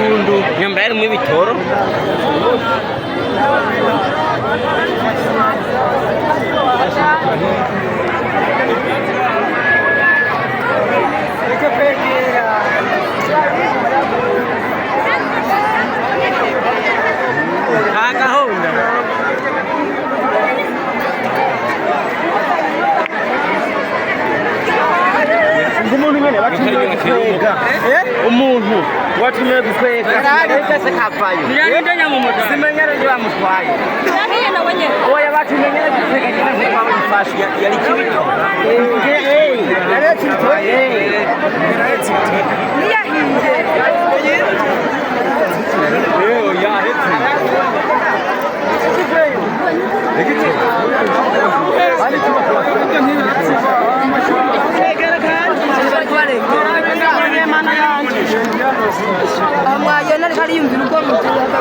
Gatundu nyamba yari mu bitoro. Agahonda. Umuntu nyene batumiwe gukwega, umuntu watumiwe gukwega yahise kavayo, simenyere nje bamutwaye. Oya, batumenyere gukwega nyene nkuko bamufashe. Yari kibito. Amwayona ariko ariyumvira uko mutuyaga.